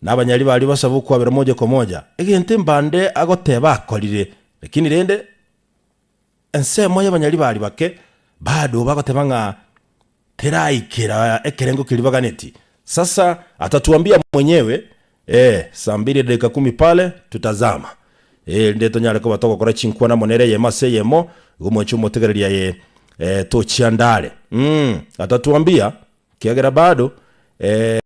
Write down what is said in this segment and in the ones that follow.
Na abanyaribari basabe okwabera moja kwa moja, egento embande agoteba akorire, lakini rende ensemo y'abanyaribari bake bado bagoteba ng'a teraikera ekerengo keria baganeti. Sasa atatuambia mwenyewe eh, saa mbili dakika kumi pale tutazama eh, rinde tonyare koba togokora chinkwana amo nere eyemo ase eyemo, igo mwanche omotegereria aye eh, tochiandare mm, atatuambia kiagera bado eh,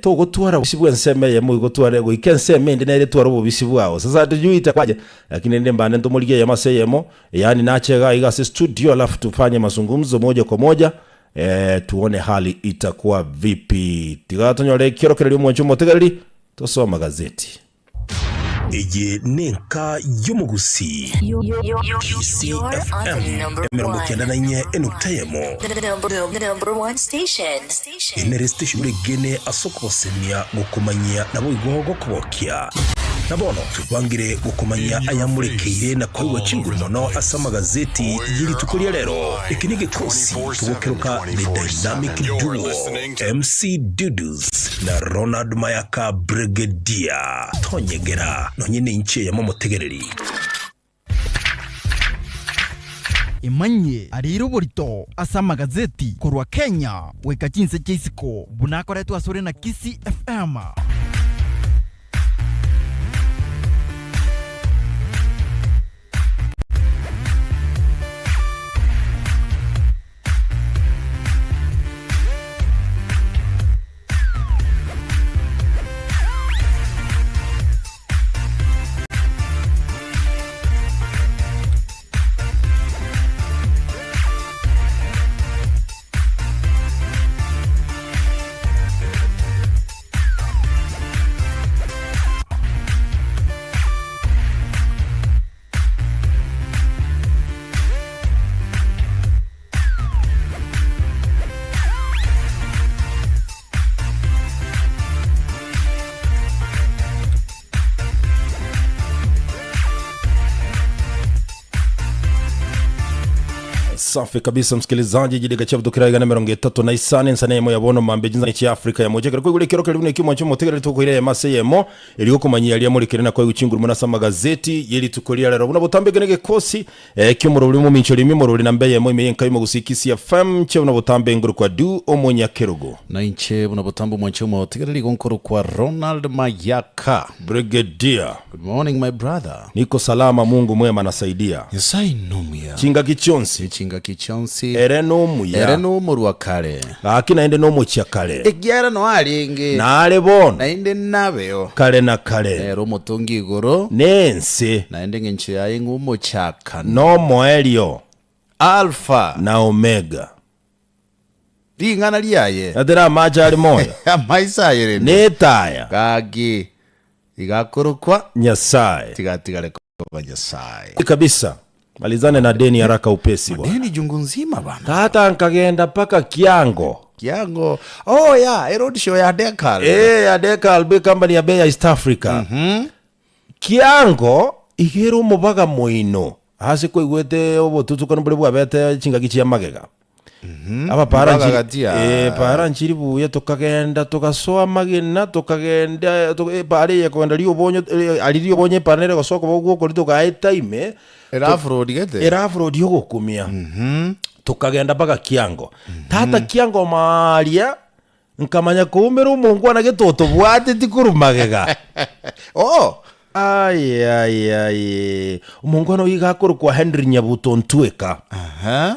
Togotwara obobisi bw'ensemo eyemo igo tware goika ensemo ende nere etware obobisi bwao. Sasa hatujui itakuwaje, lakini rende mbande ntomorigie eyemo ase eyemo, yaani nache iga iga ase studio alafu tufanye mazungumzo moja kwa moja eh, tuone hali itakuwa vipi. Tiga tonyore ekiorokererio omwancho omotegereri, tosome amagazeti. Eye nenka y'omogusii. GCFM 94 enukta eyemo. Enere station oregene ase okogosemia, gokomanyia naboigo gokogokia. Na bono twebangire gokomanyia ayamorekeire na koigwa chinguru mono ase amagazeti ye rituko ria rero. Eke negekosi togokeroka The Dynamic Duo. MC Dudus na Ronald Mayaka Brigadier. Tonyegera nonye ninche eyemo omotegereri. Emanyie ariire oborito ase amagazeti korwa Kenya goika chinse chia isiko buna akoretwe asore na Kisii FM. Safi kabisa msikilizaji jidika cha kiraiga na mirongo itatu na isane nsana yemo ya bono mambe jinza chi Afrika ya moja kwigura ikiro kiri bune kimwa cyo mutegere tukwire ya mase yemo eri gokomanyia ria muri kirena kwa guchinguru muna sama gazeti yeri tukoria rero buna butambe gene gekosi eh, ky'omorori omomincho rimi omorori na mbeyemo ime y'enka y'omogusii Kisii FM nche buna botambe ngoro kwa Du omonyakerogo. Na inche buna botambe omwanche omotigereri igo nkoro kwa Ronald Mayaka. Brigadier. Good morning my brother. Niko salama Mungu mwema anasaidia. Nyasaye nomuya. Chingaki chionsi. Chingaki chionsi. Ere nomuya. Ere nomorwa kare. Gaki naende nomochia kare. Ekiagera noo arenge. Nare bono. Naende nabeo. Kare na kare. Nere omotongi igoro. Nense. Naende engencho yaye ng'a omochakano. Nomoerio. Alfa. Na Omega. Ring'ana riaye. Natera amache are moyo. Amaiso aye rende. Netaya. Gaki igakorokwa. Nyasae. Tigatigare koba Nyasae. Kabisa. Malizane na deni haraka upesi bwana. Madeni jungu nzima bana. Tata nkagenda mpaka Kiango. Kiango. Oh yeah, e road show ya Dekal. Eh, ya Dekal be company ya Beya East Africa. Kiango igere omobaga moino ase kwaigwete obotutukanu bore bwabete chingaki chia magega. Abapara Mbaga nchiri, gati ya- eh, para nchiri buya tokagenda togasoa amagena tokagenda to- eh, para eye kogenda riobonyo eh, aria riobonyo epara nere gosoa okoba ogokori togaeta ime Ere off-road gete? ere off-road yogokumia tokagenda mpaka kiango tata kiango maria nkamanya koumera omongwana gete otobwateti korwa magega Oh! Aye, aye, aye. Omongwana oyio iga akorokwa Henry Nyabuto Ntweka. Aha.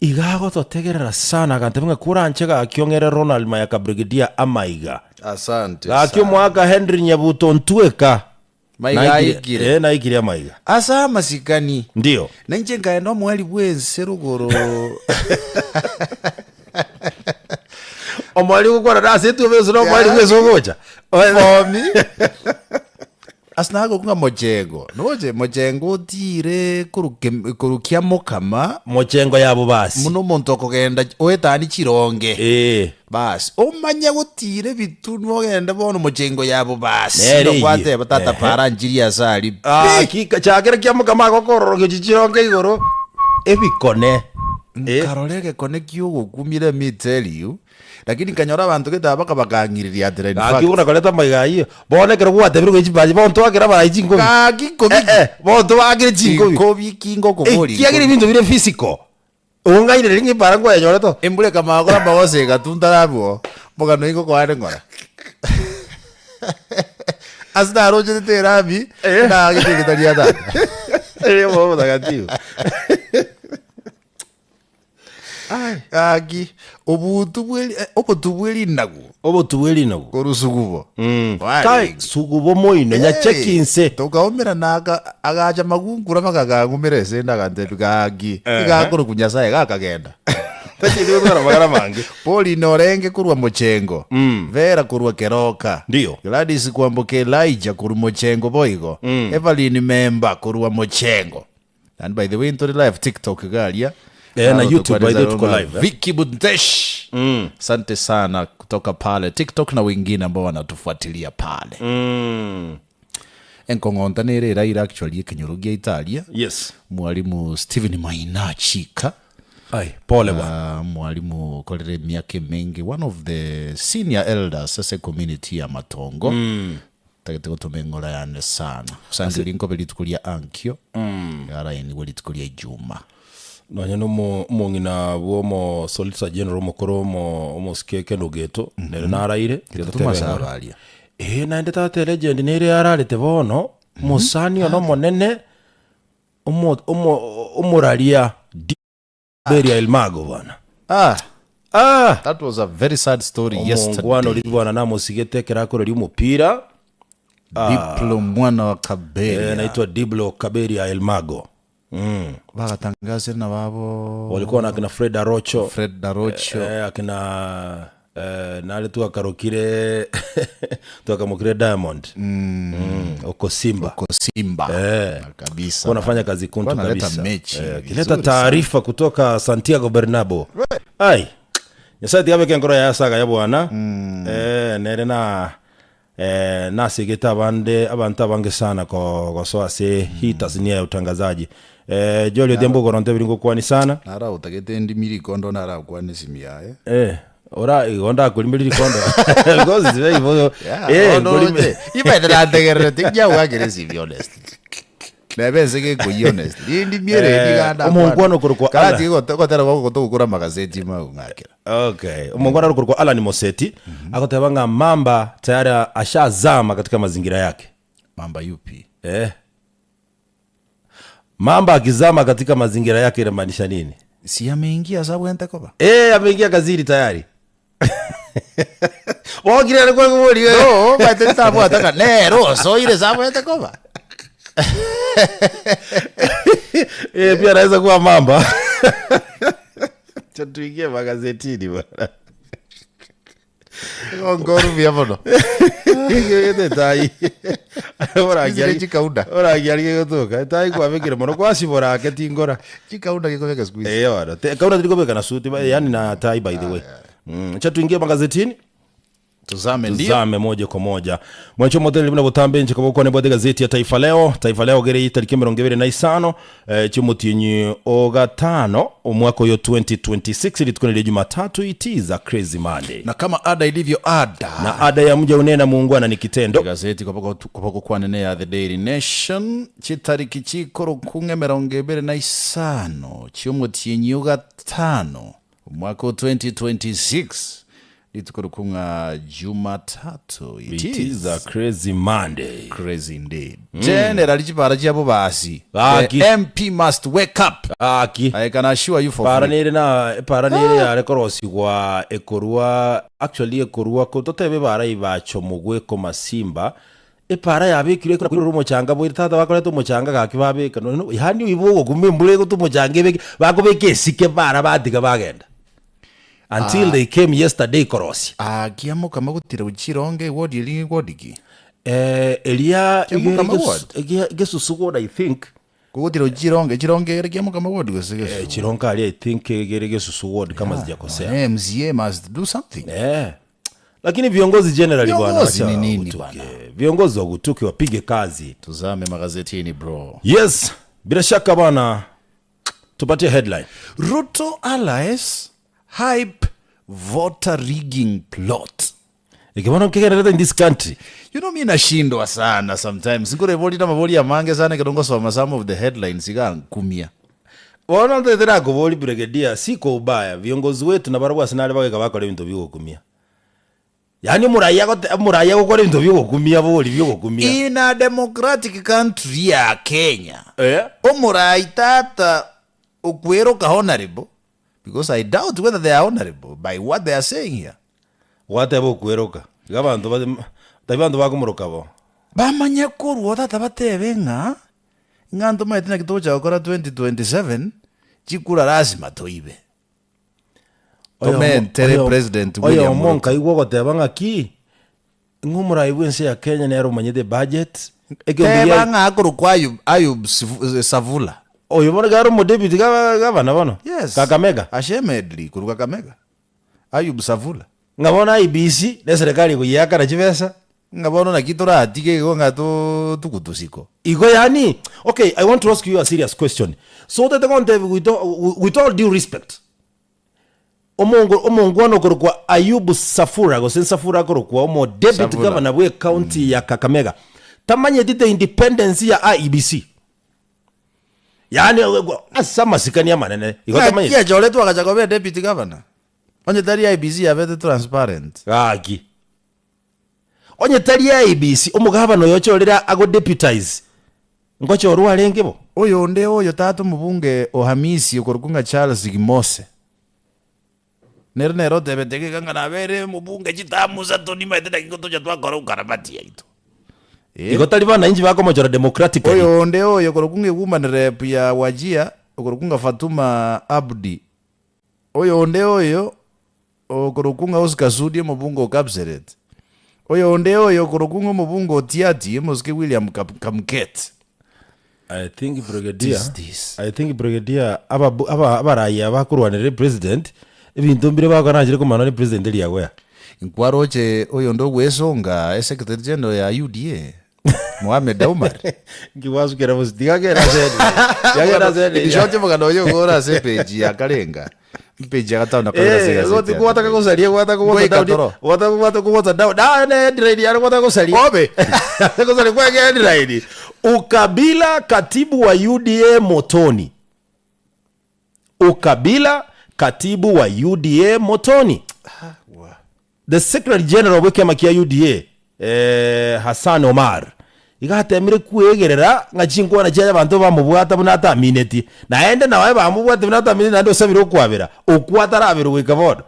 Iga agototegerera sana agantebia ng'a koranche gaki ong'ere Ronald Mayaka Brigadier amaiga. Asante Gaki sana. omwaka Henry Nyabuto Ntweka. Maiga Naikire- aikire. Eh, naikire amaiga. Ase amasikani. Ndio. Na inche nkaenda omoeri bw'ense rogoro. Omoeri gokwana nase etuoma ase nomoeri bw'ense ogocha. Omi. Ase nagoku ng'a mochengo. Noche mochengo otire koruke korukia mokama. Mochengo yabo basi. Buna omonto okogenda oetani chironge. Eh. Basi omanye gotira ebitunwa ogende bono mochengo yabo basi. Nere eyio. Nokwateba tata Ehe. para nchiria ase aria pi. Ah, kika chakera kia mokama agokororokia chichironge igoro ebikone. Eh. Nkarora egekone kiogokumia let me tell you. Lakini nkanyora abanto gete aba bakabakang'iririatera in Gaki fact. buna koreta amaiga ayio, bono ekero gwatebire gochia chipachi, bono twakera abarai chinkobi. Gaki nkobi Eh, eh, bono tobakere chinkobi. Chinkobi ki ngokoboria Ekiagera inkobi. ebinto bire physical, ong'ainereria ng'a epara nkwayenyorete oo. Embura ekamanya gokora amagoso egatunta abwo, omogano oyo ngokoa ng'ora. Ase narocherete erami, Eh. naagete erieta ria tata. Erio Roho Mtakatifu. Ai. Gaki, obutu bwe obotu bwe rinagu Obotu bwe rinagu. korwa sugubo. Mm. Warenge. Kai sugubo moino nyacheki inse. Tokaumera aka agacha magunkura bakakang'umera esende agantebia gaki igakorokwa Nyasaye gakagenda. Tacheti gotwara amagara amange. Pauline orenge korwa Mochengo, Vera korwa Keroka, Ndiyo. Gladys Kwamboka Elijah korwa Mochengo boigo, Evelyn Memba korwa Mochengo. And by the way ntore live TikTok iga aria. Eh, na Naro YouTube by the way tokwanisa tuko ng'a live, eh. Vicky Buntesh. Asante sana kutoka pale TikTok na wengine ambao wanatufuatilia pale. Enkong'onta nere eraire actually ekenyoro giaito aria. Yes. Mwalimu Stephen Maina Chika. Ai, pole bwana. Mwalimu okorire emiaka emenge one of the senior elders ase community ya Matongo. Ntagete gotoma eng'ora yane sana. Gosangeri nkobe rituko ria ankio, yarainigwe rituko ria Ijumaa. Nonya na omo- omong'ina bwa omo solicitor general omokoro omo omosike Ken Ogeto, nere naraire, tiga totebe Tomasaba eng'ora. aria. Ee, naende tata elegend nere yararete bono, omosani one omonene, omo omo omoraria Beria El Mago bwana. Ah, Ah! that was a very sad story Omongwana yesterday. oria bwana namosigete ekero akoreria omopira. Diplo mwana wa Eh, Kaberia. naitwa Diblo Kaberia El Mago. Bagatangasire na babo Walikuwa na akina Fred Arocho. Fred Arocho. Eh, akina eh, nare twakarokire twakamokire Diamond. Mm. Oko Simba. Ko Simba. Eh. Kabisa. Kwa nafanya kazi kuntu Kwa analeta kabisa. mechi Eh, vizuri akileta taarifa kutoka Santiago Bernabeu. Ai. Nyasaye tiga abeke enkoro yaye ase agaya bwana. Eh, nere na eh, nasigete abande abanto abange sana ko gosoa ase hii tasnia ya utangazaji. Eh, Jolly Odhiambo okoronta ebiri ngokwani sana. Nara otagete ndimi rikondo nara akwane esimi yaye. Eh, ora igo ndakorimeri rikondo. Because it's very Yeah, eh, bono nkorime. roche. Ibaete nategererete ngiagwakera esimi honestly. Nebe ense gekoyia honestly. Rindi miere Eh, niga ndakwana. omonkwana okorokwa Kara Alan. tiga gotera gotogokora amagazeti magong'akera. Okay. Omongwana arokorokwa Alan Moseti agoteba ng'a Mamba tayari ashazama katika mazingira yake. Mamba yupi? Eh. Mamba akizama katika mazingira yake inamaanisha nini? Si ameingia sababu ente koba. Eh, ameingia kazini tayari. Wokire alikuwa kuburi. No, baete tabwataka nero osoire sababu ente koba. Eh, pia anaweza kuwa mamba. Cha tuingie magazetini bwana. Ngoru buya mono. Igete tai. Izire chikaunda. Oragiarige gotoka. Tai kwabekire mono kwasibora ake tingora. Chikaunda gikobeka siku hizi. Eh, bwana. Kaunda tilikobeka na suti yani na tai by the way. Cha tuingie magazetini. Tuzame ndio. Tuzame moja kwa moja mwancho moteli buna butambe nche kaboko ne gazeti ya Taifa Leo Taifa Leo gere itariki 25 eh, chimutinyi ogatano omwaka oyo 2026 litukonele Jumatatu itiza Crazy Monday Na kama ada ilivyo ada. na ada ya mja unena muungwana ni kitendo Gazeti kopako kwanene ya The Daily Nation chitariki chikoro kunge 25 chiomutienyi ogatano omwaka o 2026 rituko rikunga Jumatatu it is itiza Crazy Monday crazy indeed general chipara chiabo basi Aki. the MP must wake up aki I can assure you for para free nere na para nere yare korosigwa ekorwa actually ekorwa ko totebe bara ibacho mugweko masimba epara yabekire ekora kwirora omochanga boire tata bakorete omochanga gaki babeka no no, yani oibo ogokuma embura egotwa omochanga ebeke bakobeka esike bara batiga bagenda until they came yesterday korosia akiamoka magutira uchironge wodi eri wodi ki eh eria Kiamokama ward? gesusu ward i think kugutira uchironge chironge ere kiamokama wodi gose eh, gesusu chironga aria i think gere gesusu ward kama sijakosea Eh, MCA must do something Eh. Lakini viongozi generally bwana Viongozi wacha ni nini wagutuke. bwana? Viongozi wagutuke wapige kazi. Tuzame magazetini bro. Yes, bila shaka bwana tupatie headline. Ruto allies hype Voter rigging plot. Eke bono nkegenderete in this country. You know mi nashindwa sana sometimes nkoreboria namabori amange sana ekero ngosoma some of the headlines iga nkumia. Bono ntete nakoboria Brigadier, si kwa ubaya, viongozi wetu nabarabwo ase nare bagoika bakora ebinto biogokumia. Yaani omorai agote omorai agokora ebinto biogokumia bori biogokumia. In a democratic country ya Kenya, Eh. omorai tata okweroka honorable Because I doubt whether they are honorable by what they are saying here. Gwateba okweroka, iga abanto ba tari banto bakomoroka bo. Bamanye korwa tata batebe ng'a ng'a ntomaete naki togocha gokora 2027 chikura lasima toibe. Tomentere President William Oyomo Ruto. nkaigwa ogoteba ng'aki, ng'a omorai bw'ense ya Kenya nere omanyete ebudget, ekero Teba mbuya ng'a akorokwa Ayub, Ayub Sifu- Savula. oyo bono iga are omodepute gava gavana bono, Yes. Kakamega. Ashemedly korwa Kakamega. Ayub Savula. Ng'a bono IEBC, na eserekari ekoyiakana chibesa. Ng'a bono naki toratige igo ng'a to tugutu siko. Igo yaani, okay, I want to ask you a serious question. So otete gontebia with all, with all due respect, Omongo omongwana okorokwa Ayubu Safura gose Nsafura akorokwa omo deputy Savula. governor bwe county ya Kakamega tamanyeti the independence ya IEBC yaani ase amasikani amanene igo Ng'aki tamanyeti achoretwe agacha koba deputy governor? Onye tari IEBC yabete transparent. Gaki onye tari IEBC omogabana oyo ochorire ago deputize ngochorwa arenge bo? Oyonde oyo tata omobunge o Hamisi okorokwa ng'a Charles Gimose, nere nere otebete iga ng'a nabere omobunge chitamu isato nimaete naki ngotocha twakora ukarabati yaito. Eh. Igo tari bananchi bakomochora democratically. Oyonde oyo okorokwa ng'a woman rep ya Wajir okorokwa ng'a Fatuma Abdi, oyonde oyo okorokwa ng'a Oscar Sudi omobunge o Kapseret, oyonde oyo okorokwa ng'a omobunge o Tiaty omosike William Kamket. I think Brigadier, What is this? I think Brigadier ababu- aba- abarayi aba bakorwanerera epresident, ebinto mbire bagokora nachire komana ne president riagoya. Nkwaroche oyonde ogwesonga esecretary general ya UDA Mohamed Omar. Nki gwasukera bosi tiga kera ase headline. Tiga kera ase headline. In short omogano oyo ogore ase epage ya karenga epage ya gatano na kabere ase Eh, egazeti goti ya gwataka Today. gosaria gwataka kogota Goika down. toro. Gwataka gwataka kogota down. Da ne headline yare gwataka gosaria. Obe. Gosaria kwa headline. Ukabila katibu wa UDA motoni. Ukabila katibu wa UDA motoni. The Secretary General bw'ekiama kia UDA eh, Hassan Omar iga atemire kwegerera ng'a chinkwana chiaye abanto bamobwata buna ataminetie, naende naye bamobwate buna ataminetie naende osabire okwabera okwo ataraberwe goika bono.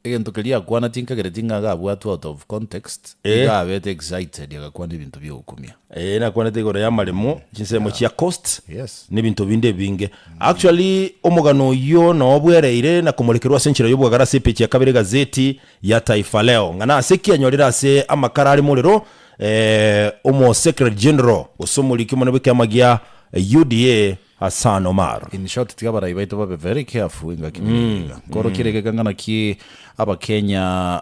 Egento keria akwana tinkagereti ng'a iga abwatwe out of context, Eh. iga abete excited agakwana ebinto biogokumia. Ee, nakwanete igoro y'amaremo, chinsemo chia coast, Yes. na ebinto binde ebinge. Actually, omogano oyio noo bwereire na komorekerwa ase enchera y'obwagare ase epeji ya kabere egazeti ya Taifa Leo. Ng'a nase ki anyorire ase amakara are morero, eh, omo Secretary General gose omoriki omonene bw'ekiama gia UDA Hassan Omar. In short tiga abarai baito babe very careful engaki buna eye iga. Nkorokia ere egeka ng'a naki abakenya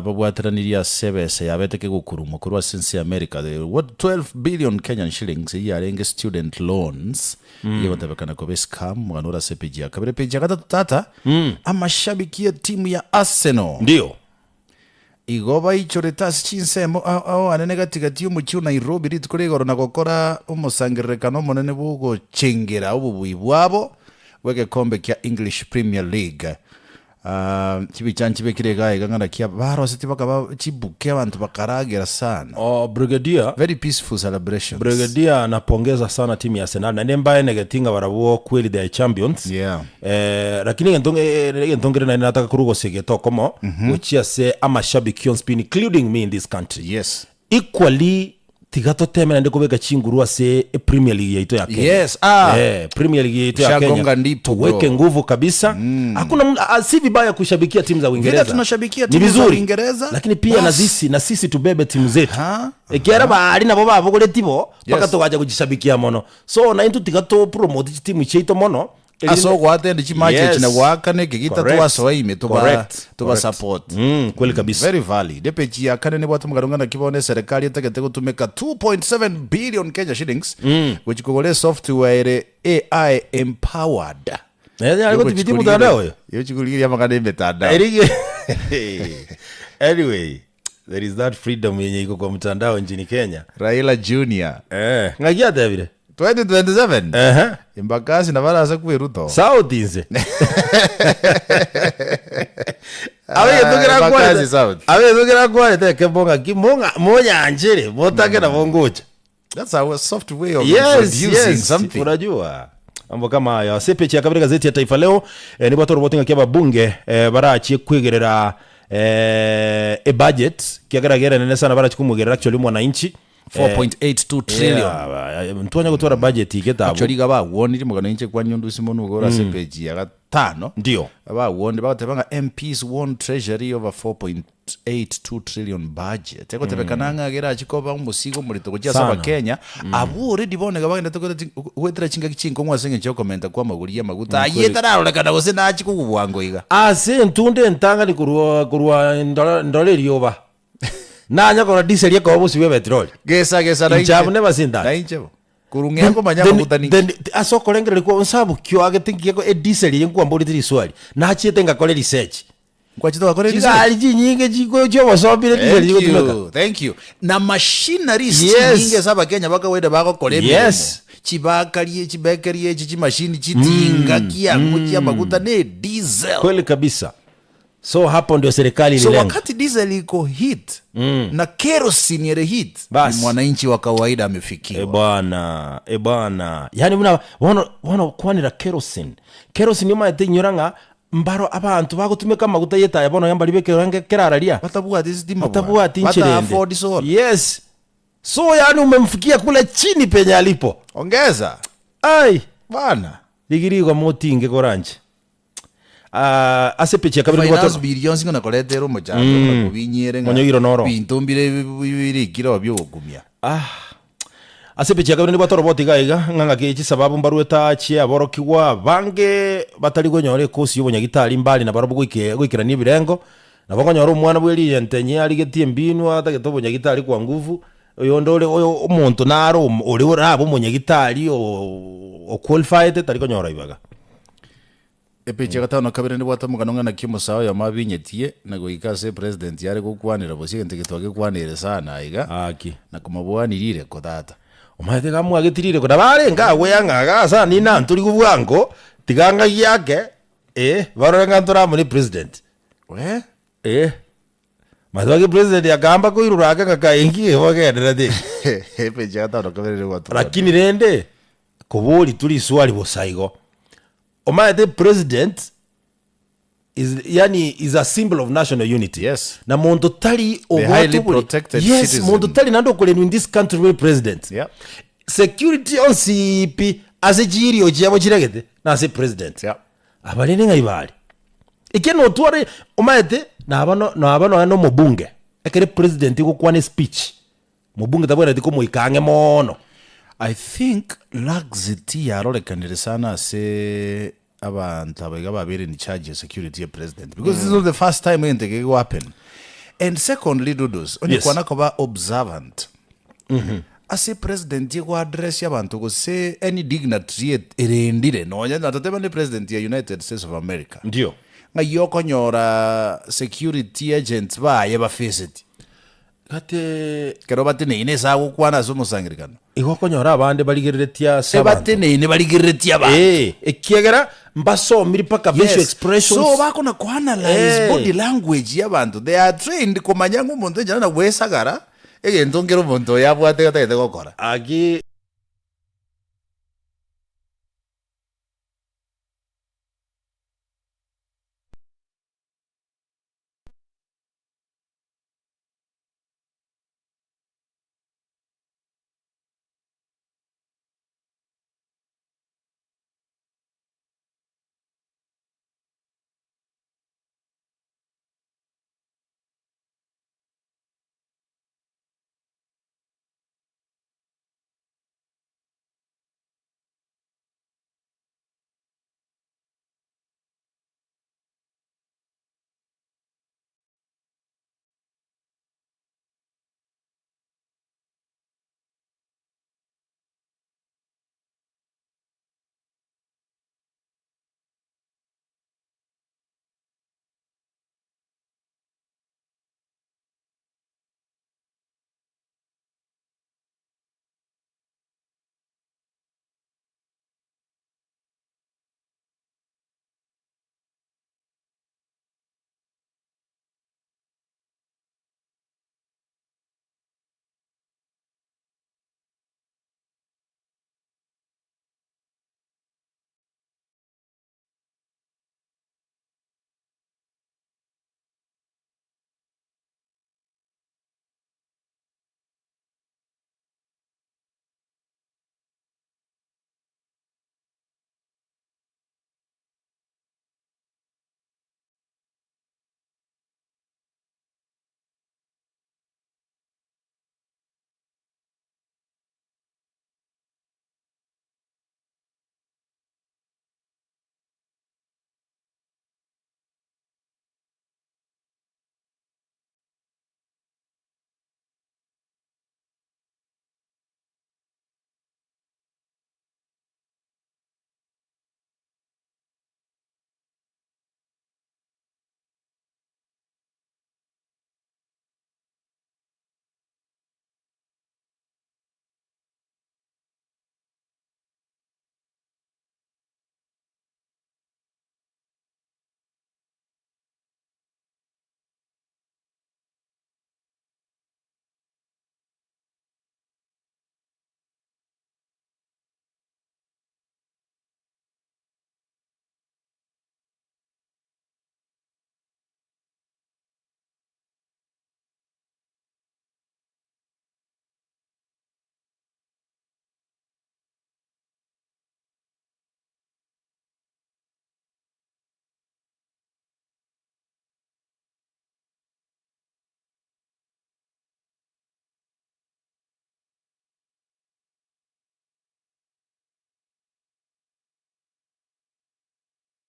babwateranirie ase ebesa yabete kegokurumwa korwa ase ense ya America the what 12 billion Kenyan shillings eyio yarenge student loans eyio egotebekana koba escam omogano ore ase epeji ya kabere. Epeji ya gatato tata amashabiki ye timu ya Arsenal Ndio. Igo baichorete ase chinsemo ao ao anene gati-gati y'omochie o Nairobi rituko ria igoro na gokora omosangererekano omonene bw'ogochengera obobui bwabo bw'egekombe kia English Premier League. Ah, chibicha nchibekire iga iga ng'a naki barosetie bakaba chibuke abanto bakaragera sana. Oh, Brigadier, Very peaceful celebrations. Brigadier napongeza sana timu ya Arsenal naende mbaenegeti ng'a barabwo kweli they are champions. Yeah. Eh, lakini egento nge- egento nkere naende nataka korwa gosegeta okomo gochia ase amashabiki onsi pi including me in this country. Yes. Equally tiga toteme naende kobeka chinguru ase epremier league yaito ya Kenya. Yes, ah. Eh, Premier League yetu ya Ushagonga Kenya ndipo, tuweke bro. nguvu kabisa. Hakuna mm. si vibaya kushabikia timu za Uingereza. tunashabikia Ni timu za vizuri. Uingereza, Lakini pia na bas. sisi na sisi tubebe timu zetu. Aha, Ekiara baari nabo babogoreti bo mpaka Yes. tugacha gochishabikia mono. So na intwe tiga to promote chitimu chiaito mono. Ase ogoatend chimatch Yes. echi na goakana ekegita Correct. twasoa ime toba Correct. toba Correct. support. Kweli kabisa. Very valid. Epeji ya kane nebwate omogano ng'a naki bono eserekari etagete gotumeka 2.7 billion Kenya shillings gochi kogora esoftware ere AI empowered. Nere nyare gothibitia omotandao oyo? Yochi korigereria amang'ana emetandao. Erige anyway there is that freedom yenye iko kwa mtandao nchini Kenya. Raila Junior. Eh, ng'aki atebire? 2027 Ehe. Embakasi nabo arase kwe Ruto. South inse. Abe Ah, Embakasi South. Abe kerakware ekemo ng'aki mong'a monyanchere motake nabo ngocha. That's our soft way of Yes, introducing yes. something. Unajua mambo kama hayo. Ase peji ya kabere gazeti ya Taifa Leo eh, nibwo toroboti ng'aki ababunge eh, barachie kwegerera eh, e budget kiagera gere nene sana barachie komwegerera actually mwananchi 4.82 trillion. Yeah, eh, ntwanya gotwara budget igetabu Actually iga bawonire mogano inche kwanyundusi mono igo ore ase page ya gatano. Ndio. Bawonire bagoteba ng'a MPs won treasury over 4.82 trillion budget. Egotebekana ng'a gerachi koba omosigo omorito gochia ase Sana. abakenya abwo already bono iga bagendete goeta goetera chingaki chinkong'u ase eng'encho yokomenta kwa amagori y'amaguta ayio etararorekana gose nachi kogwa bwango iga. Ase entunda entang'ani korwa korwa ndore ndore erioba nanya korora diesel ekoba bosio bwa epetroli. Gesa gesa Inche nainche I've never seen that. Nainche bo. Korwa ng'ea nkomanya amaguta ninki. Then ase okorengereria kwa nsabu kioagete ngieko ediesel eye nkwamborete riswali nachiete ngakora research. Nkwachete ogakora research? Chigari chinyinge chiko chiobosombire diesel Thank chigotumeka. you, thank you. Na machineries Yes. chinyinge ase abakenya ba kawaida bagokora emeremo. Yes. Chibakari chibakery echi chimashini chitinga kiang'u chiamaguta ne diesel. Kweli kabisa. So hapo ndio serikali So ililenga. wakati diesel iko hit na kerosene ere hit, Bas. ni mwananchi wa kawaida amefikiwa. E bwana, e bwana. Yaani buna bono bono kwanera kerosene. Kerosene omanyete inyora ng'a mbaro abanto bagotumeka amaguta y'etaya bono iga mbari bekerange kerararia. Batabwati sitima bwana. Batabwati Bata ncherende. afford solar. Yes. So yaani umemfikia kule chini penye alipo. Ongeza. Ai, Bana. rigirigo motinge koranche. Ah, ase epechi ya kabere nigo Finance to- bill yonsi ng'a nakoretera omochando buna kobinyere ng'a Monyogiro noro. binto mbire birikire oo biogokumia. Ah. Ase epechi ya kabere nigo toroboti iga iga ng'a ng'aki chisababu mbaruete achie aborokigwa abange batari konyora ekosi ya obonyagitari mbari nabarobwo goike goikerania ebirengo, nabo okonyora omwana bwe rientenye arigetie embinu atagete obonyagitari kwa nguvu, oyonde ore oyo omonto nare omo ore orabe omonyagitari o oqualified tari konyora ibaga. Epeji ya gatano na kabere nebwate omogano ng'a naki omosae oyomo abinyetie na goika ase epresident yare gokwanera bosie egento eke twagekwanere sana aiga Gaki. na komoboani rireko tata. Omanyete iga amwageti rireko nabo arenge agwo yang'a iga ase ane inantorigwe bwango tiga ng'ai ake eh, barore ng'a ntore amo na epresident. Wee? Eh, omanyete bake epresident akaamba koirora ake ng'a kae inki bogendererete iga. Epeji ya gatano na kabere nebwate omogano. Lakini rende, kobori tu riswali bosa igo. Omanyete president is yani is a symbol of national unity. Yes. Na monto tari The obwate highly obore- protected Yes, citizen. monto tari naende okorenwa in this country bwe president. Yeah. Security onsi pi ase chirio chiabo chiregete nase president. Yeah. Aba rende ng'ai bare? Ekiagera notware omanyete naba no naba nonya na omobunge ekere president egokwana espeech Mobunge tabwenereti komoika ang'e mono. I think laxity yarorekanire sana ase abanto aba iga babeire in charge ya security ya president because this is not the first time egento eke go happen. And secondly Dudus, onye Yes. kwana koba observant ase president ego address abanto gose any dignitary erendire nonya natoteba ne president ya United States of America Ndio. ng'ai okonyora security agents baye bafaceti Gati Ekero bateneine ase agokwana ase omosangererekano. Igo okonyora abande barigereretie ase abanto. Ebateneine barigereretie abanto. Ee, ekiagera mbasomiri mpaka facial Yes. expressions. So bakona koanalyze Eh. body language y'abanto. They are trained komanya ng'a omonto enchera na gwesagara egento nkere omonto oyo abwate atagete gokora. Aki.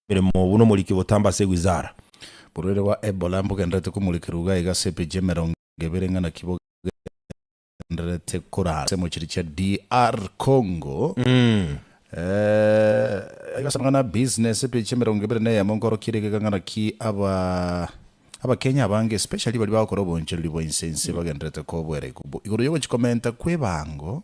Emeremo buna omoriki botambe ase ewizara. Borwaire bwa Ebola mbogendererete komorekerwa iga iga ase epeji emerongo ebere ng'a naki bogendererete korara ase emochiri chia DR Congo. Iga ase amang'ana a business epeji emerongo ebere na eyemo nkorokia ere iga ng'a naki aba Abakenya abange especially baria bagokora obonchereri bwa inse inse bagendererete koboera ikubo igoro yogochi komenta kwebango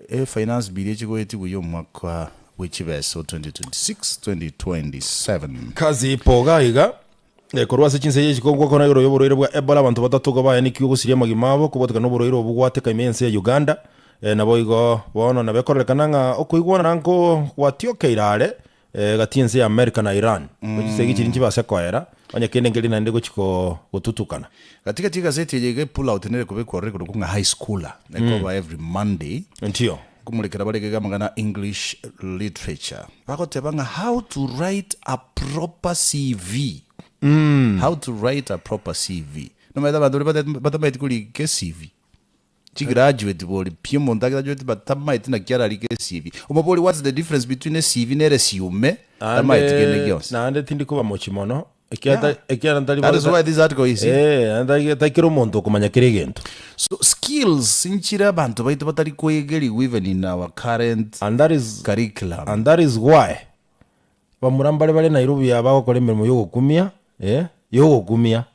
E finance bill echigoetigwe y'omwaka bwe chibesa o 2026-2027. Kazi ipo iga iga, Korwa ase chinse y'echiko gokwana igoro y'oborwaire bwa Ebola abanto batato igo baenekiwe gosiria amagima abo kobwatekana noborwaire obwo gwateka ime y'ense ya Uganda. Naboigo bono nabo ekororekana ng'a okoigwanana nko gwatiokeire are gati y'ense ya America na Iran. Chisegi chiria nchibase koera onye kende nkeri naende gochi gotutukana. Gati gati egaseti eye iga epull out nere kobekwa ororo ekorokwa ng'a high schooler ekoba every Monday Ntio. Nkomorekera bare iga amang'ana a English literature bagoteba ng'a how to write a proper CV how to write a proper CV nomanyete abanto baria batamaeti korika ecv Chigraduate bori pi omonto agraduate batamaeti naki ararike ecv. Omobori what's the difference between ecv ne resume tamaeti kende gionsi. Naende tindi koba mochi mono ekiagera Yeah. ekiagera ntari That is why this article is here. Eh, naende tari tari kera omonto okomanya kera egento. So skills nchire abanto baito batari koegerigwa even in our current And that is curriculum. and that is why bamura mbare bare Nairobi aba bagokora emeremo yogokumia eh, yogokumia.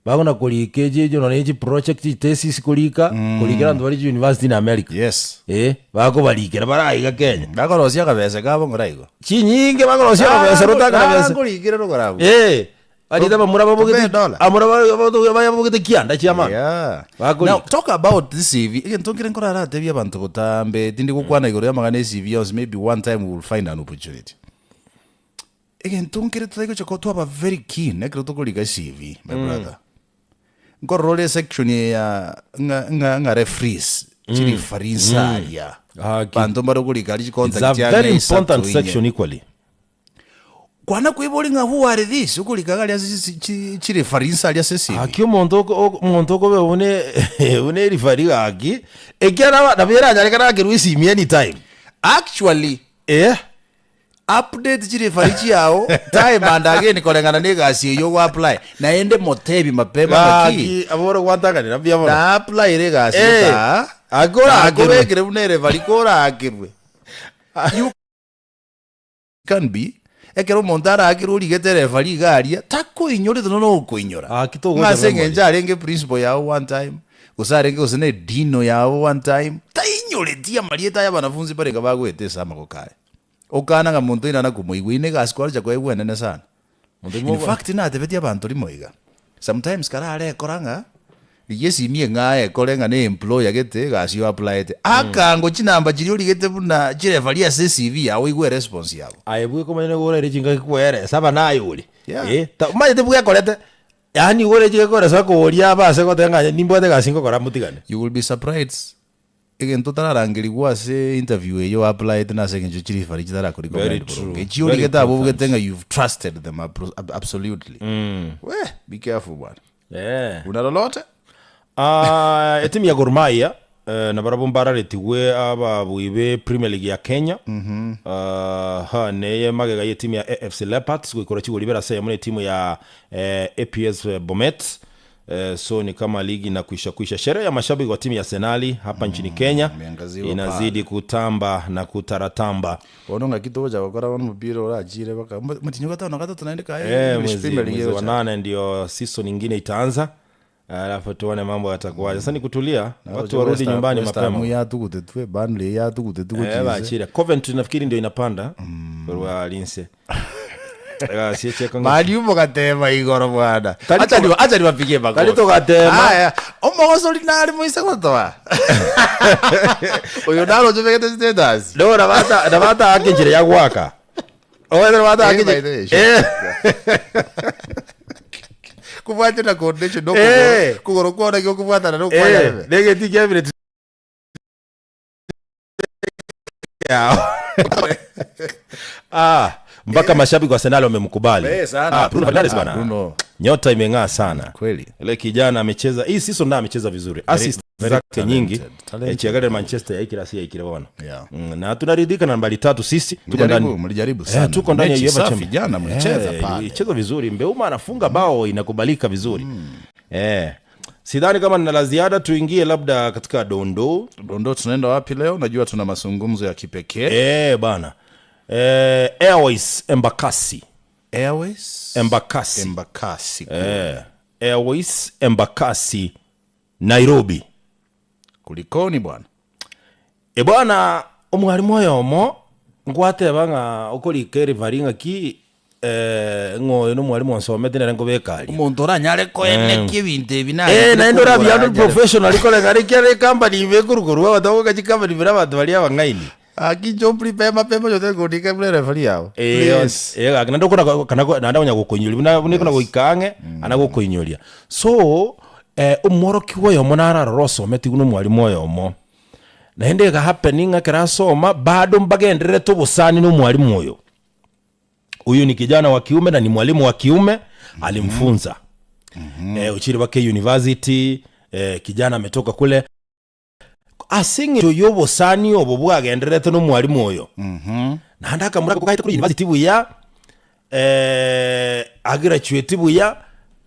Bakona korika echi echi nonya chi project chi thesis korika, korikera abanto bare chi university in America. Yes. Eh, bakobarikera bare aiga Kenya. Bakorosia akabese kabo ng'ora igo. Chinyinge bakorosia orobese rotakana bese. Nkorikire rogoro abwo. Eh, barite abamura babogete Tobe dollar. abamura babogete kianda chiamani. Yeah. Bakorika. Now talk about this CV. Egento nkere nkoraratebie abanto botambe, tindi gokwana igoro y'amang'ana e CV yonsi, maybe one time we will find an opportunity. Egento nkere totari gocha ko twaba very keen ekero tokoriga CV my brother. Nkorora ore section eye ya ng'a ng'a ng'a referees chireferees aria. Gaki. Banto mbare okorika aria It's a chicontact very ang'e isato important inye. section equally. Kwana kwebori ng'a who are these okorika iga aria ase chi chi chireferees aria ase CV. Gaki omonto oko oko omonto okobe buna buna erifari gaki, ekiagera nabo eranyarekane akerwe esimi anytime. Actually Eh. Update chirefari chiao time and again koreng'ana na egasi eyio ogo apply naende motebi mapema ng'aki Gaki abwo ore gwantanganera mbuya mono. na applyire egasi Eh, taa ake orakerwe. nakobekire buna erefari korakerwe you can be ekero omonto arakerwe origete erefari iga aria takoinyorete nonya okoinyora Gaki togocha ng'a ase memory. eng'encho arenge principal yao one time gose arenge gose na edino yao one time tainyoreti amarieta aya abanafunzi barenge bagoeta ase amagoko aye. Okana ng'a monto oino anakomoigwa, eye negasi kwarocha koegwa enene sana. Monto In oimoka. fact natebetie abanto rimo iga, sometimes karare ekora ng'a rigia esimi eng'ao ekore ng'a ne employer gete egasi o applyete, akango chinamba chiria origete buna chirefaria ase ecv yao oigwe eresponse yabo. Aye bweka omanyene nigo oraire chingaki kweresa aba naye ore. Yeah. Eh, ta omanyete bwekorete, yaani igo ore chingaki kweresa koria abase goteba ng'a nimbwate egasi ngokora motigane. You will be surprised Egento otararangerigwa ase interview eye o applyete nase engencho chirifari chitarakori Very recommend true. boronge. Echi Very origete abwo important. obugete ng'a you've trusted them appro- ab- absolutely. Weh, be careful bwana. Eh. Una lolote? Ah, etimu ya Gor Mahia eh, nabarabwo mbararetigwe ababui be Premier League ya Kenya Ah, ha, neye magega y'etimu ya AFC Leopards goikora chigori ibere ase eyemo na etimu ya eh, APS Bomet So ni kama ligi inakwisha kwisha. Sherehe ya mashabiki wa timu ya Arsenali hapa nchini Kenya imeangaziwa inazidi kutamba na kutaratamba. Bono ng'aki togocha gokora bono omopira orachire baka motienyi o gatano na gatato naende kaye Eh, English mwezi, Premier League mwezi wa egocha. nane ndio season ingine itaanza, alafu tuone mambo yatakuwaje. Sasa ni kutulia, watu Naroche warudi West- nyumbani West Ham mapema. yatugutetwe Burnley yatugutetwe Eh, gochia inse. bachire Coventry nafikiri ndio inapanda korwa Linse. Egasi echeka ng'a- Mani mogatema igoro bwana. Tari Acha toga- ni acha niwapigie makofi. Tari togatema. Aya, omogosori nare moise gotoa. Oyo naro ochobegete status. No, nabata nabata ake njira ya gwaka. Oye nabata Eh, ake. by the way, sure. Eh. Kubwate na coordination no Eh. kugoro. Kugoro kwona gokubwatana no kwaya. Eh, negeti cabinet yao. Ah, mpaka mashabiki wa Arsenal wamemkubali. Eh, sana. Ah, Bruno Fernandes Ah, bana. Bruno. Nyota imeng'aa sana. Kweli. Ile kijana amecheza hii season na amecheza vizuri. Assist Zake nyingi talented, talented. eh, chiagarire Manchester yaikire ase yaikire bono Yeah. Mm, na tunaridhika na nambari tatu sisi tuko Mlijaribu, ndani mlijaribu Eh, sana. tuko ndani ya Mechi UEFA safi Champions. jana mlicheza Eh, pale. ilichezwa vizuri Mbeuma anafunga bao inakubalika vizuri eh, sidhani kama nina la ziada tuingie labda katika dondoo Dondoo tunaenda wapi leo? Najua tuna mazungumzo ya kipekee. eh, bana eh, Airways Embakasi Airways Embakasi Embakasi. eh, Airways Embakasi Nairobi Kulikoni bwana? E bwana omwalimu oyomo ngwateba ng'a okorika erivari ng'aki eh, ng'a oyo nomwalimu onsomete nere nkobeka aria. Omonto oranyare koenekia ebinto ebi Eh, nanyare naende kogora orabiandu anyare- professional koreng'ana ekiagera ecompany ibe ekorukorwa abanto bagoka chicompany bire abanto baria abang'aini. Aki ncho prepare mapema yote kondika buna referee yao. Eh, Please. eh, gaki naende okona ko- kana ko- naende onya gokoinyoria buna buna ekona goika ang'e ana gokoinyoria. So eh, omworokigwa oyomo nararora osometigwe na omwalimu oyomo. Naende ega happen ng'a ekero asoma bado mbagendererete obosani na omwalimu oyo. Huyu ni kijana wa kiume na ni mwalimu wa kiume alimfunza. Eh, ochire mpaka university eh, kijana ametoka kule ase eng'encho y'obosani obo bwagendererete na omwalimu oyo. Naende akamura gaete kore university buya eh, agraduate buya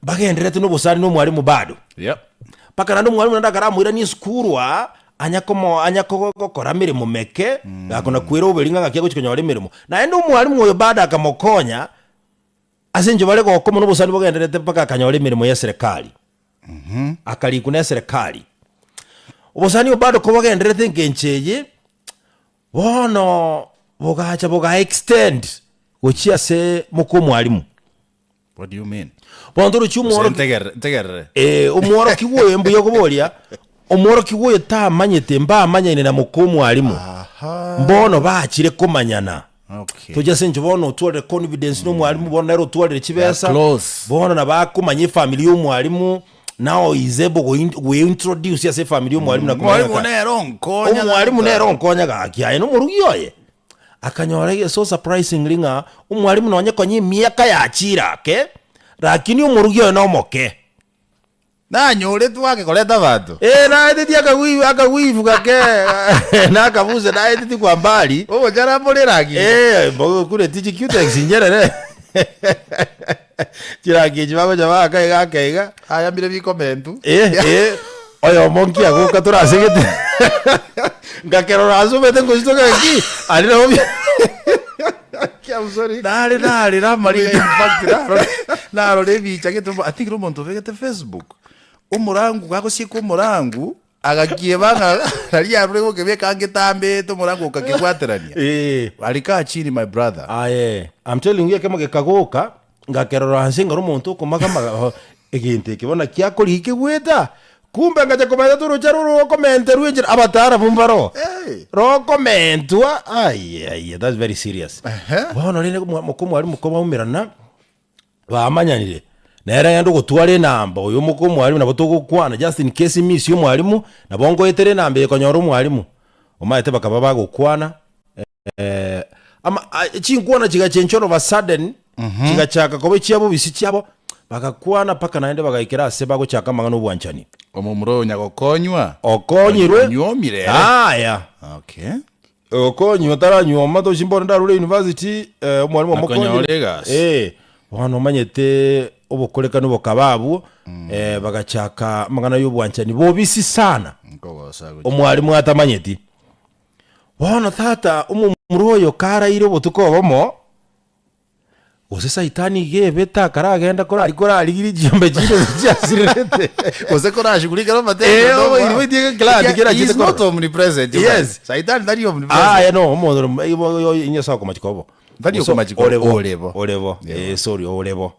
bagendererete na obosani na omwalimu bado. Yep. Mpaka naende omwalimu naende akaramoirania esukuru aa, anya komo anya kogo gokora emeremo meke, gakona kwera oberi ng'a ng'aki agochi konyora emeremo. Naende omwalimu oyo bado akamokonya, ase eng'encho bare gokoma na obosani bogendererete mpaka akanyora emeremo ya eserekari. Akarikwa na eserekari. Obosani obo bado kobogendererete engencho eye, bono bogacha boga extend gochia ase moka omwalimu. What do you mean? Bono torochi Gose omworoki ntegerere ntegerere. Eh, omworokigwa oyo mbuya okoboria, omworokigwa oyo tamanyete mbamanyaine na moka omwalimu. Aha. Mbono bachire komanyana. Okay. Tochi ase inche bono otwarire confidence na omwalimu bono nere otwarire chibesa. They are close. Bono nabo akomanya efamily ya omwalimu, now he is able go gointroduce ase efamily ya omwalimu na komanya Mwalimu ng'a nere onkonya. omwalimu nere onkonya gaki aye nomorugi oye. Akanyora ege so surprisingly ng'a omwalimu nonye konya emiaka yachire ake, rakini omorugi oye nomoke. Nanyoretwe ake koreta abanto. Eh, naetetie akagwi akagwifu gake nakabuse naetetie kwa mbali. Ogochara mbore eragi. Eh, mbogo kure tichi cutex nyerere. Chirangi echi bagocha baaka iga aka iga. Aya mbire bikomentu. Eh, eh, oyomo nkiagoka torasegete ngakerora asomete ngositoka ki ari nabo bia- I'm sorry. Nare nare namariga in fact narore narore ebicha gete I think omonto obegete Facebook omorangu gagosieka omorangu agakieba ng'a nari arure gokebeka angetambete omorangu okakebwaterania Eh. alikaa chini my brother Aye, I'm telling you ekemo gekagoka ngakerora nse ngara omonto okomagamaga egento eke bono kiakorigi kegweta kumbe ngacha komanya torocha roro rokomenterwa enchera abataaramu mbaro Hey. rokomentwa aye aye that's very serious Ehe. bono rende mwa- moko mwarimu kobaumerana bamanyanire nere agende ogotwara enamba oyo omoka omwarimu nabo togokwana just in case miss omwarimu nabo nkoetera enamba eye konyora omwarimu omaete bakaba bagokwana Eh, ama a- chinkwana chigachencha all of a sudden chigachaka koba echiabo bisi chiabo bagakwana mpaka naende bagaikera ase bagochaka amang'ana obwanchani Omomura oyo nyagokonywa okonyirwe Onywomire ere. aya Okay. okonywa taranyuoma tochi mbono ndarure university eh, omwalimu Akonyora omokonyire egasi. eh bono omanyete obokorekanu bokaba abwo eh, bagachaka amang'ana ya obwanchani bobisi sana Nkogosa gochia. omwalimu atamanyeti Bono tata omomura oyo karaire obotuko obomo, gose Saitani iga ebete akaragenda korari korarigirie chiombe chinde chiasirerete. Gose korashugulikere amatendo Eh, ndogo. obo- obo- obo- kila Yeah, kila he is chete not korora. omnipresent, you Yes. guys. Saitani tari omnipresent. Aya no omonto inye sawa komachiko obo. Tari Gose okomachiko, orebo. orebo. Orebo. Yeah. Eh, sorry orebo.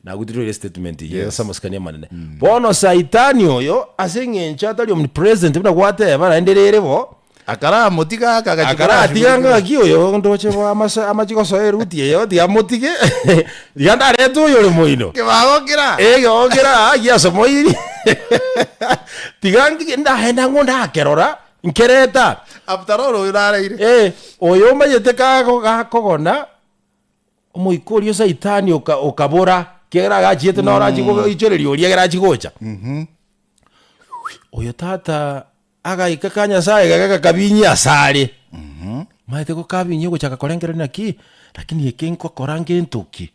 Nagotiroire statement eye Yes. ase amasikani amanene. Bono Saitani oyo ase eng'encho atari omnipresent buna gwateba naende rere bo, Akaramotiga aka agachia Akaratiga korashugulikera. ng'aki oyo ndoche bo amasa amache gosoa eruti eye tiga motige tiga ndarete oyo ore moino. Kebago kera. Egeoo kera aa giasomoiri tiga ntige ndaenda ng'o ndakerora nkereta. After all oyo nareire. Eh, oyo omanyete kago gakogona omoika oria o saitani oka okabora ekiagera agachiete noro achie goichoreria oria ekero achia gocha. Oyo tata agaika ka Nyasaye gaka gakabinyia asare. Omanyete gokabinyia ogochaka korengereria naki, lakini eke ngokora ngento ki?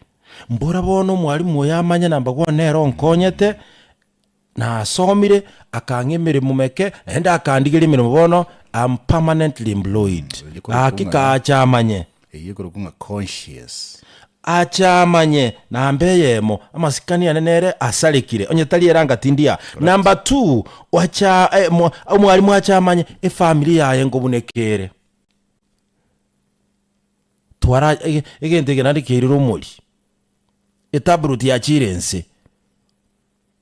Mbora bono omwalimu oyo amanye number one nere onkonyete, nasomire, akang'a emeremo meke, naende akandigeria emeremo bono am permanently employed. Gaki kaacha amanye. Eyio ekorokwa ng'a conscious. Ache amanye namba eyemo, amasikani ane nere asarekire, onye tari ere anga tindi aa. Number two, ache omwalimu ache amanye efamiri yaye nkobuneka ere. Twara egento eke naende kiairire omori, etablet yachiire inse,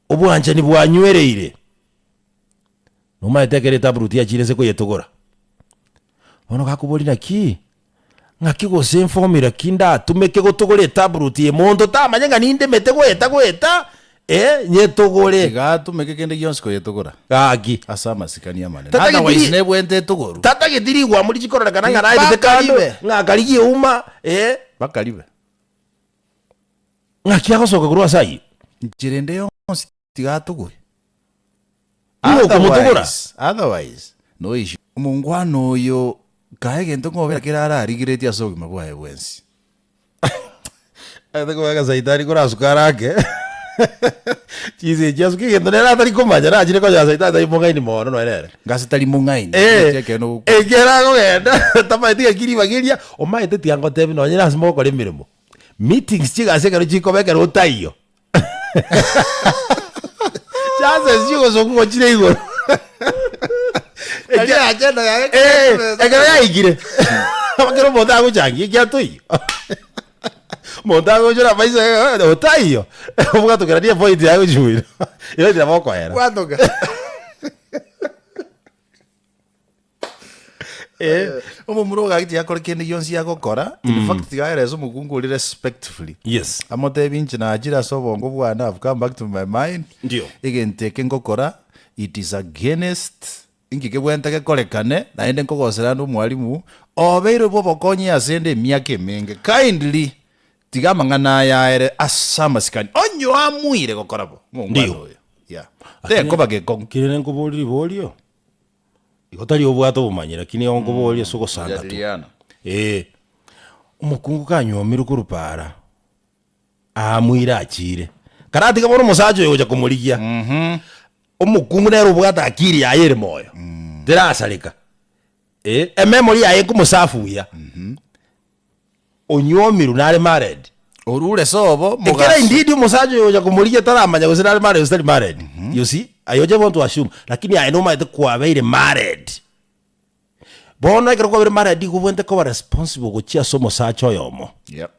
obwanchani bwanywereire, nomanyete ekero etablet yachiire inse koyetogora, bono gakoboria naki. Ng'aki gose enfomula ki ndatumeke gotogora etablet eye monto tamanye ng'a nindemete goeta goeta eh nyetogore. Tiga atumeke kende gionsi koyetogora. Gaki. Ase amasikani amanene. Tatageti Otherwise ri- nebwente etogoru. Tatageti rigwamo richi kororekana ng'a naetete kando Bakaribe. ng'a akarigia euma eh. Bakaribe. Ng'aki agosoka korwa ase ayio? Nchera ende yonsi tiga atogore. Nigo okomotogora. Otherwise, otherwise, no issue. Omongwana oyo kae egento ng'obera kere ararigeretie ase obogima bwaye bwensi. Ase kobeka saitani korasuka arake chinsa echi asuke egento nere atari komanya nachire konyora saitani tari mong'aini mono nonya nere. Ngase tari mong'aini, Eh, echi ekeene ogokwana. ekero akogenda tamaeti ng'aki ribaga eria, omaete tiga ngotebi nonye ase mogokora emeremo, meetings chigasi ekero chikoba ekero otaiyo. Chances chi'ogosokwa igo chire igoro. Tari agenda yaye Eh, ekero yaikire ekero omonto agochangia ekiagera toiyo omonto agochora amaiso eh, otaiyo obwatokerania epoint yaye gochia igo nabo okoera. Gwatoka. Omomura oyo gaki tiyakora kende gionsi agokora, in fact tiga aerese omokungu oria respectfully. Yes. Amotebi inche nachire ase obongo bwane, I've come back to my mind, Ndio. egento eke ngokora it is against inki kebwenerete gekorekane, naende nkogosera ande omwalimu, obeire bwa obokonyi ase ende emiaka emenge, kindly tiga amang'ana aya aere ase amasikani, onye oamuire gokora bo, omongwana Ndio. oyo, yeah. Tekoba gekong'u. Kirende nkoborie riborio, Igo tari obwate obomanyi, lakini igo nkoboria ase ogosanga tu. Kujadiliana. Ee, omokungu kanywomirwe korwa paara, aamuire achiire, karatiga bono omosacha oyo gocha komorigia, omokungu nere obwate akiri yaye ere moyo, terasareka, eh, ememory yaye nkomosafu buya, Onywomirwe nare married. Orure sobo Ekero mogaso. indeed omosacha oyo ogocha komorigia taramanya gose nare married gose tari married. You see? Aye oche want to assume. Lakini aye nomanyete kwabeire married. Bono ekero kwabeire married igo obwenerete koba responsible gochia ase omosacha oyomo. Yep.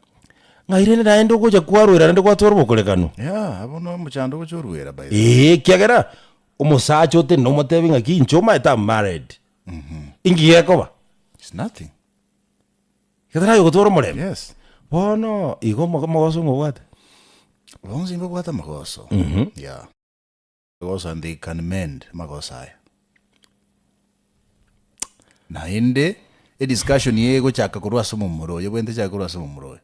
Ng'ai rende naende ogocha kwarwera naende gwatwara obokorekanu. Yeah, abwo no omochando ogocha orwera by the way. Eeh, ekiagera omosacha otenene omotebi ng'aki inche omanyete am married. Inki gekoba? It's nothing. Getarabe gotwara omorembe. Yes. Bono igo omo- omogoso ng'a obwate. Bonsi mbabwate amagoso. Yeah. Magoso and they can mend amagoso aya. Naende ediscussion eye egochaka korwa ase omomura oyo bwente echake korwa ase omomura oyo.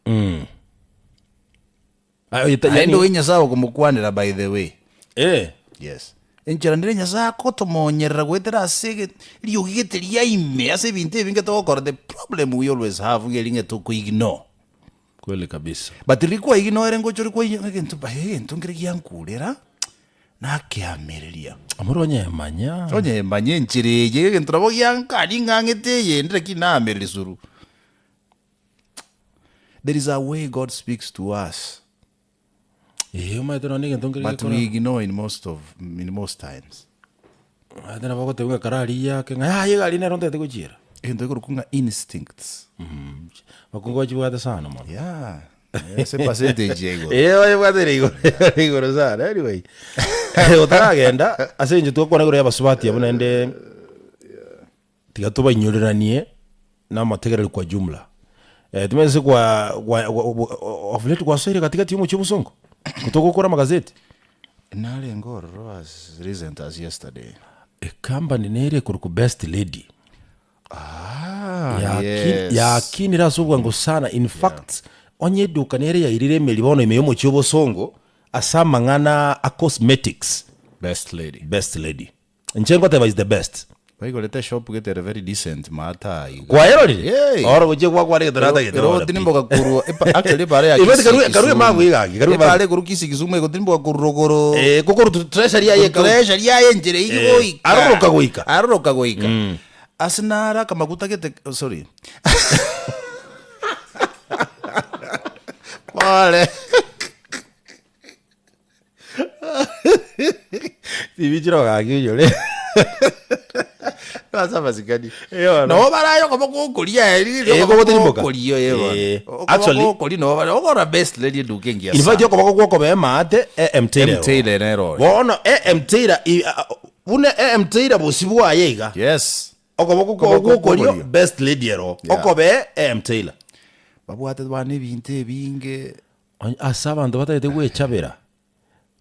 Ah, oyo ta- Naende yani- oyo Nyasaye okomokwanera by the way. Eh. Yes. Enchera ndire Nyasaye akotomonyerera goetera ase ege riogi gete ria ime ase ebinto ebinge togokora the problem we always have ng'a eri ng'a toko ignore. Kweli kabisa. But riria kwa ignore ngocha ore kwainyora egento by egento nkere giankurera, nakeamereria. Omoro onyemanya. Onyemanya enchera eye egento nabo giankani ng'ang'ete eyende lakini naamereria suru. There is a way God speaks to us. Ee, omanyete nonya egento nkere But gekora. we ignore in most of in most times. Omanyete nabo ogotebia ng'a kara riya ake ng'a yaya egari nero ntagete gochiera. Egento gekorokwa ng'a instincts. Bakungu bachibwate sana mono. Yeah. Ase percentage ya igoro. Ee, bachibwate ere igoro ere igoro sana. Anyway, otaragenda ase eng'encho twakwana igoro ya abasubati abwo naende. Tiga tobainyoreranie namategereri kwa jumla. Eh, timanyeti ase kwa kwa of late gwasoire gatigati y'omochie obosongo? Gotogokora amagazeti? Narenge ororo as recent as yesterday. Ecompany nere ekorokwa Best Lady. Ah, Yaki- yes. yakinire ase obwango sana in fact onye eduka nere yairire emeri bono ime y'omochie obosongo ase amang'ana a cosmetics Best lady. Best Lady. Inche ngoteba is the best. Baigorete eshop gete ere very decent maata aiga. Kwayerorire? Yey. Oro gochia gwakwana egento natagete Ero bono pi. gotirimboka korwa epa- actually ebara ya Ibeti Kisii karue- karue Kisumu. magu iga gaki, karue Ebara magu. ekorwa Kisii Kisumu egotirimboka korwa rogoro. Eh, kokorwa tu- treasury aye eka- Treasury yaye enchera eyio Eh, goika. aroroka goika. Aroroka goika. Ase naro akamaguta gete oh, sorry. Pole. Tibichire gaki oyore. Ase amasikani. Eh, bono. Nabo baraye okoboko okoria eri Eh, kogotirimboka. okoria eh, bono. Eh, Okoboko actually- okoria nabo bare okora best lady eduka engiya In fact sana. okoboko gwokobea emaate AM Taylor. M Taylor nero. Bono AM Taylor i- a- a- buna AM Taylor bosi bwaye iga. Yes. Okoboko kwao Okoboko gwokorio gwokorio. best lady ero. Yeah. Okobee AM Taylor. Babwate bana ebinto ebinge. Onye ase abanto batagete gwechabera,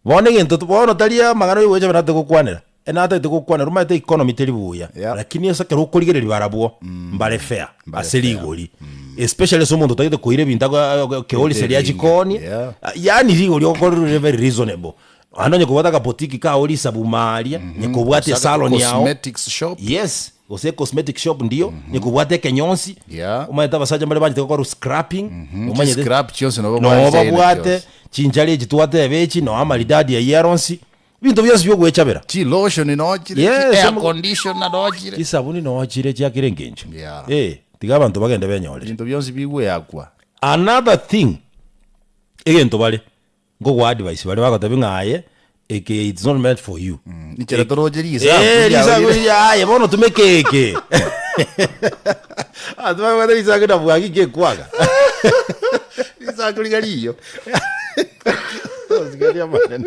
bono egento bono tari amang'ana ya ogwechabera natagete gokwanera, natagete gokwanera omanyete economy teri buya, Yeah. lakini ase ekero okorigereria barabwo, mbare fair Mbare ase fair. rigori, especially ase omonto otagete koira ebinto ago keorise ria Ebinge, chikoni, yeah. yaani rigori ogokorerwa rire very reasonable. Naende onye kobwate akabotiki kao risabuma aria, onye kobwate esalon yao, Cosmetics shop. yes, gose ecosmetic shop ndiyo, onye kobwate ekenyonsi, Yeah. omanyete abasacha mbare banchete gokora scrapping, omanyete Scrap chionsi nabo noo babwate babwate chionsi. chinchara echi twateba echi, noo amaridadi ayio aro onsi, ebinto bionsi bia ogwechabera. Chilotion noo chire, Yes, chi air omo- conditioner noo chire. Chisabuni noo chire chiakera engencho. Yeah. Eh, tiga abanto bagende benyorere. Ebinto bionsi bigweakwa. Another thing, egento bare, Nkogoa advice baria bagotebia ng'a aye eke it's not meant for you. Inchera toroche risaku Eh, riao risaku rire. riria aye bono tumeka eke. Abanto babwate risaku na bwaki kekwaga. Risaku riga riyo. Osigaria amanene.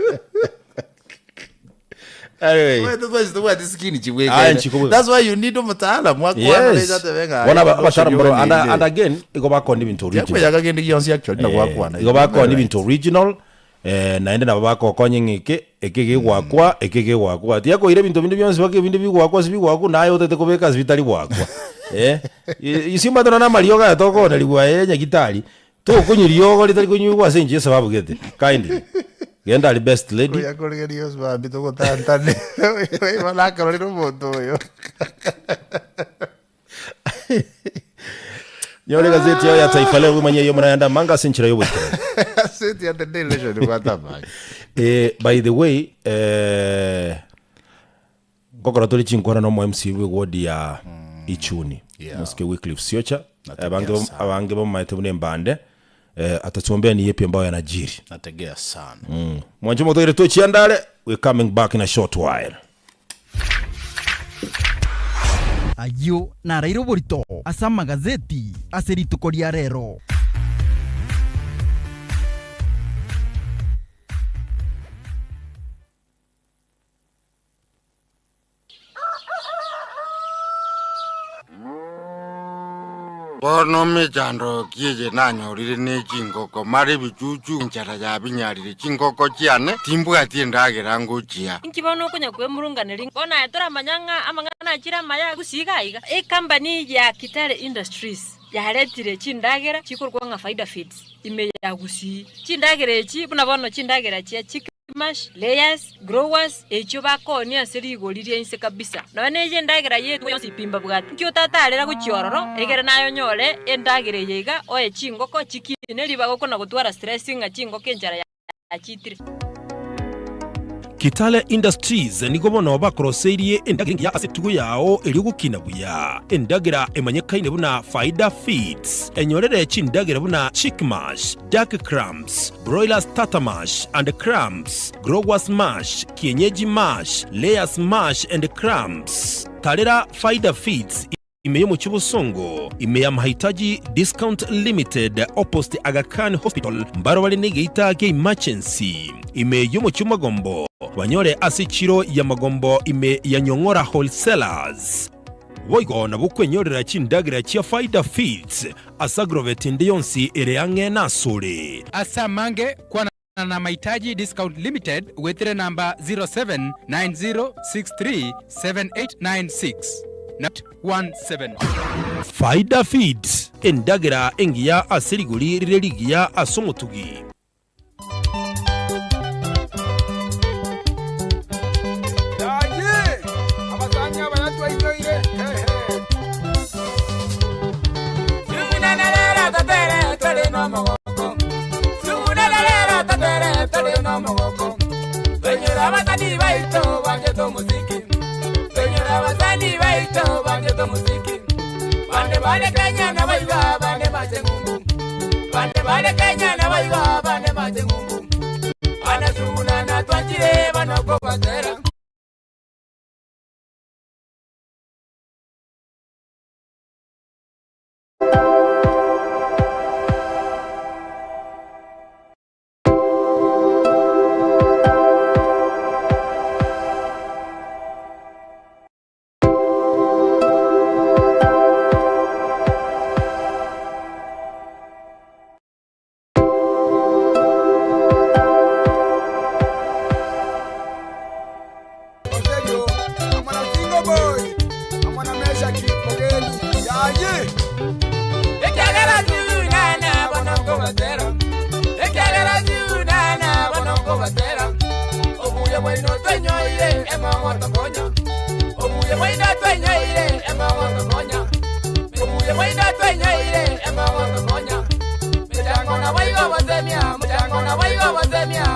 Anyway. Omanyete twensi tobwati skin Aye, chibwekaine. nchikobweka. That's why you need omotaalam akwane Yes. atebe ng'a Bono aye, aba- abataalam lotion baro and, yonye and ere. again igo bakona ebinto original. Tiakweyaka kende gionsi actually nabo akwana. Igo bakona ebinto original eh, naende nabo bagokonya ng'a eke eke gegwakwa eke gegwakwa. Tiakoira ebinto binde bionsi mpaka ebinde bigwakwa ase bigwakwa naye otagete kobeka ase bitari gwakwa eh. Isi omanyete nonye na amariogo aya tokonerigwa eh nyagitari, tokonywa riogo ritari konyigwa ase enchera esababu gete, kindly. Genda aria best lady. Oyo akorigereria osibambi togotantane bono akarorire omonto oyo. Nyora egazeti yao ya Taifa Leo bwemanye eyio muna amanga ase enchera y'oboikeranu. Gazeti ya The Daily Nation ebwate amange. Eh, by the way eh, ngokora tore chinkwana na omo MC bwe ward ya Ichuni Yeah. Mosike Wycliffe Siocha Nategea abange sana. abange bamaete buna embande eh, atatuombea ni yepi ambayo yanajiri Nategea sana. mm. Mwancho motoire tochiandare we coming back in a short while. Ayio naraire oborito ase amagazeti ase rituko ria rero. Bono mechando ki eye nanyorire ne chingoko, mara ebichuchu enchara yabinyarire chingoko chiane, timbwati endagera ngochia. Inki bono okonya kwemurunganeria? Bono aye toramanya ng'a amang'ana achire amaya gusii iga iga. Ecompany ya Kitale Industries yaretire chindagera chikorokwa ng'a Faida Feeds ime ya Gusii. Chindagera echi buna bono chindagera chia chick Mash, layers, growers, echio bakoonia ase rigori ria inse kabisa. Nonya neye endagera y'etugo yonsi pi mbabwate. Inki otatarera gochia ororo, egere naye onyore endagera eye iga, oe chingoko chikine ribaga okona gotwara stress ng'a chingoko enchara yachitire. Kitale Industries nigo bono bakoroseirie endagera engiya ase etugo yao erio gokina buya. Endagera emanyekaine buna Faida Feeds. Enyorere chindagera buna chick mash, duck crumbs, Broiler starter mash and crumbs, growers mash, kienyeji mash, layers mash and crumbs. Tarera Faida Feeds ime y'omochie Bosongo, ime ya Mahitaji Discount Limited opposite Aga Khan Hospital mbaro bare negeita kia emergency ime y'omochie Magombo, banyore ase echiro ya Magombo ime ya Nyong'ora Wholesalers. Boigo nabo okwenyorera chindagera chia Faida Feeds ase agrovet ende yonsi ere ang'e nasore. Ase amange, kwana na Mahitaji Discount Limited goetera enamba 0790637896 na 17. Faida Feeds, endagera engiya ase rigori rire rigiya ase omotugi. Yaye! Abasani baito banchete omosiki, bande bare Kenya naboigo abande bache ng'umbu, bande bare Kenya naboigo abande bache ng'umbu. Banasuguna na twanchire banokobatera. Oserio, amo na Single Boy, amo na Meshaki Mogeni, yaye. Ekiagera Sunana bono nkobatera, ekiagera Sunana bono nkobatera. Obuya bwaino twenyoire emogotokonya, obuya bwaino twenyoire emogotokonya, obuya bwaino twenyoire emogotokonya. Mechango naboigo bosemia, mochango naboigo bosemia.